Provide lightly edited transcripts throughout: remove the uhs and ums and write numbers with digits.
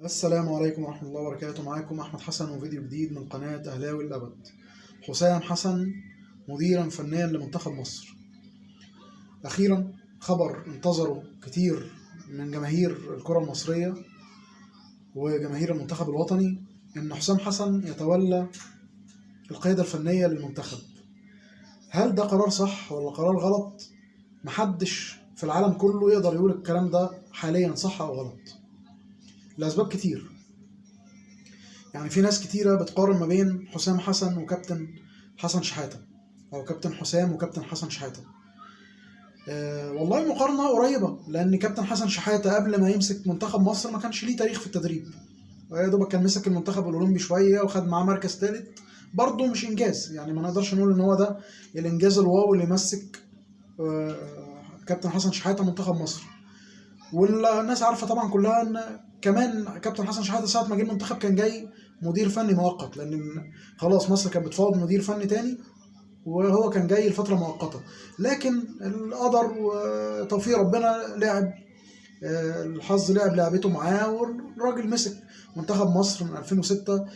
السلام عليكم ورحمة الله وبركاته. معاكم أحمد حسن وفيديو جديد من قناة أهلاوي الأبد. حسام حسن مديرا فنيا لمنتخب مصر. أخيرا خبر انتظره كتير من جماهير الكرة المصرية وجماهير المنتخب الوطني، إن حسام حسن يتولى القيادة الفنية للمنتخب. هل ده قرار صح ولا قرار غلط؟ محدش في العالم كله يقدر يقول الكلام ده حاليا صح أو غلط، لأسباب كتير. يعني في ناس كتيرة بتقارن ما بين حسام حسن وكابتن حسن شحاتة، أو كابتن حسام وكابتن حسن شحاتة. والله مقارنة قريبة، لأن كابتن حسن شحاتة قبل ما يمسك منتخب مصر ما كانش ليه تاريخ في التدريب، يا دوبك كان مسك المنتخب الأولمبي شوية وخد معاه مركز ثالث، برضه مش إنجاز، يعني ما نقدرش نقول إن هو ده الإنجاز الواو اللي مسك كابتن حسن شحاتة منتخب مصر. والناس عارفة طبعا كلها إن كمان كابتن حسن شحاتة ساعة ما جه المنتخب كان جاي مدير فني مؤقت، لأن خلاص مصر كانت بتفاوض مدير فني تاني وهو كان جاي لفترة مؤقتة، لكن القدر وتوفيق ربنا لعب، الحظ لعب لعبته معاه، والراجل مسك منتخب مصر من 2006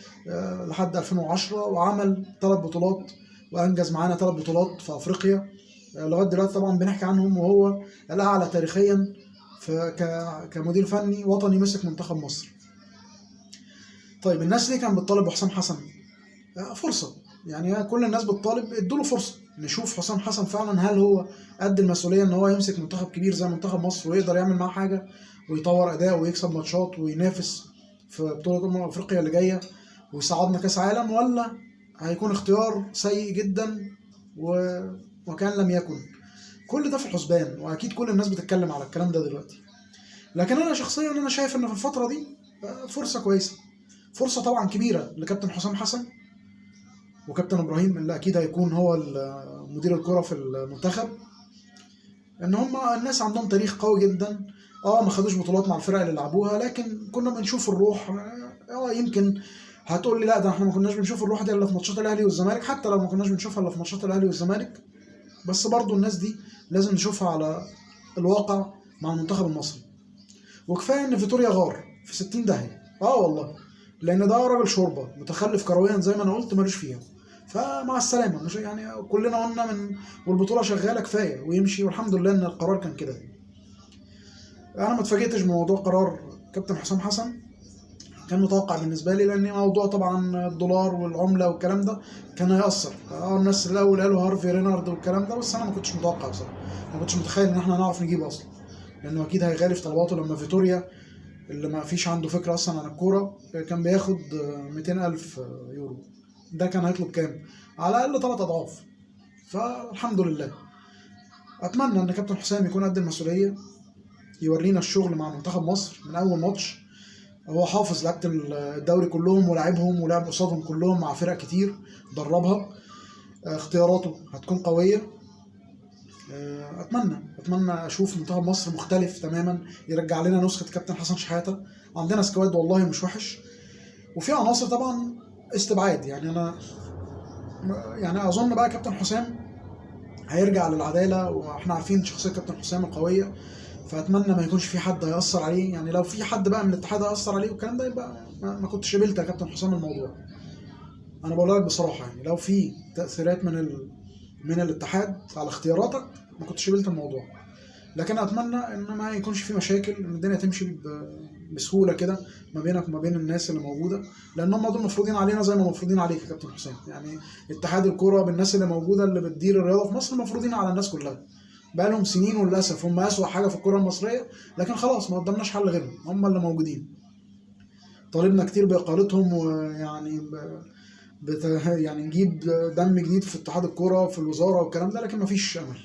لحد 2010 وعمل 3 بطولات وأنجز معانا 3 بطولات في أفريقيا، لغاية دلوقتي طبعا بنحكي عنهم، وهو الأعلى تاريخيا كمدير فني وطني مسك منتخب مصر. طيب الناس ليه كان بتطالب بحسام حسن؟ فرصة، يعني كل الناس بتطالب ادوا له فرصة نشوف حسام حسن فعلا هل هو قد المسؤولية ان هو يمسك منتخب كبير زي منتخب مصر ويقدر يعمل معاه حاجة ويطور أداءه ويكسب ماتشات وينافس في بطولة أمم أفريقيا اللي جاية ويصعدنا كأس عالم، ولا هيكون اختيار سيء جدا وكان لم يكن. كل ده في الحسبان، وأكيد كل الناس بتتكلم على الكلام ده دلوقتي. لكن أنا شخصيا شايف إن في الفترة دي فرصة كويسة، فرصة طبعا كبيرة لكابتن حسام حسن وكابتن إبراهيم اللي أكيد هيكون هو مدير الكرة في المنتخب، إن هم الناس عندهم تاريخ قوي جدا. ما خدوش بطولات مع الفرق اللي لعبوها، لكن كنا بنشوف الروح. يمكن هتقول لي لا ده احنا ما كناش بنشوف الروح دي الا في ماتشات الاهلي والزمالك، حتى لو ما كناش بنشوفها الا في ماتشات الاهلي والزمالك، بس برضو الناس دي لازم نشوفها على الواقع مع المنتخب المصري. وكفايه ان فيتوريا غار في 60 داهيه، والله، لان ده راجل شوربه متخلف كرويا زي ما انا قلت مالوش فيها، فمع السلامه. مش يعني كلنا قلنا من والبطوله شغاله كفايه ويمشي، والحمد لله ان القرار كان كده. انا ما اتفاجئتش بموضوع قرار كابتن حسام حسن، كان متوقع بالنسبه لي، لان موضوع طبعا الدولار والعمله والكلام ده كان هيأثر. الناس الاول قالوا هارفي رينارد والكلام ده، بس انا ما كنتش متوقع بصراحه، ما كنتش متخيل ان احنا هنعرف نجيبه اصلا، لانه اكيد هيغالي في طلباته لما فيتوريا اللي ما فيش عنده فكره اصلا عن الكوره كان بياخد 200,000 يورو، ده كان هيطلب كام؟ على الاقل 3 اضعاف. فالحمد لله، اتمنى ان كابتن حسام يكون قد المسؤوليه، يورينا الشغل مع منتخب مصر من اول ماتش. هو حافظ لعيبه الدوري كلهم ولاعبهم ولعب قصادهم كلهم مع فرق كتير دربها، اختياراته هتكون قويه. اتمنى اشوف منتخب مصر مختلف تماما، يرجع لنا نسخه كابتن حسن شحاته. عندنا سكواد والله مش وحش، وفي عناصر طبعا استبعاد. يعني انا اظن بقى كابتن حسام هيرجع للعداله، واحنا عارفين شخصيه كابتن حسام القويه، فاتمنى ما يكونش في حد هيأثر عليه. يعني لو في حد بقى من الاتحاد هيأثر عليه والكلام ده، يبقى ما كنتش قبلت يا كابتن حسام الموضوع. انا بقول لك بصراحه، يعني لو في تأثيرات من الاتحاد على اختياراتك ما كنتش قبلت الموضوع. لكن اتمنى ان ما يكونش في مشاكل، ان الدنيا تمشي بسهوله كده ما بينك وما بين الناس اللي موجوده، لان هم دول مفروضين علينا زي ما مفروضين عليك يا كابتن حسام. يعني اتحاد الكوره بالناس اللي موجوده اللي بتدير الرياضه في مصر مفروضين على الناس كلها بقالهم سنين، وللاسف هم اسوأ حاجه في الكوره المصريه، لكن خلاص ما قدامناش حل غيرهم، هم اللي موجودين. طالبنا كتير باقالتهم، ويعني يعني نجيب دم جديد في اتحاد الكوره في الوزاره والكلام ده، لكن مفيش امل.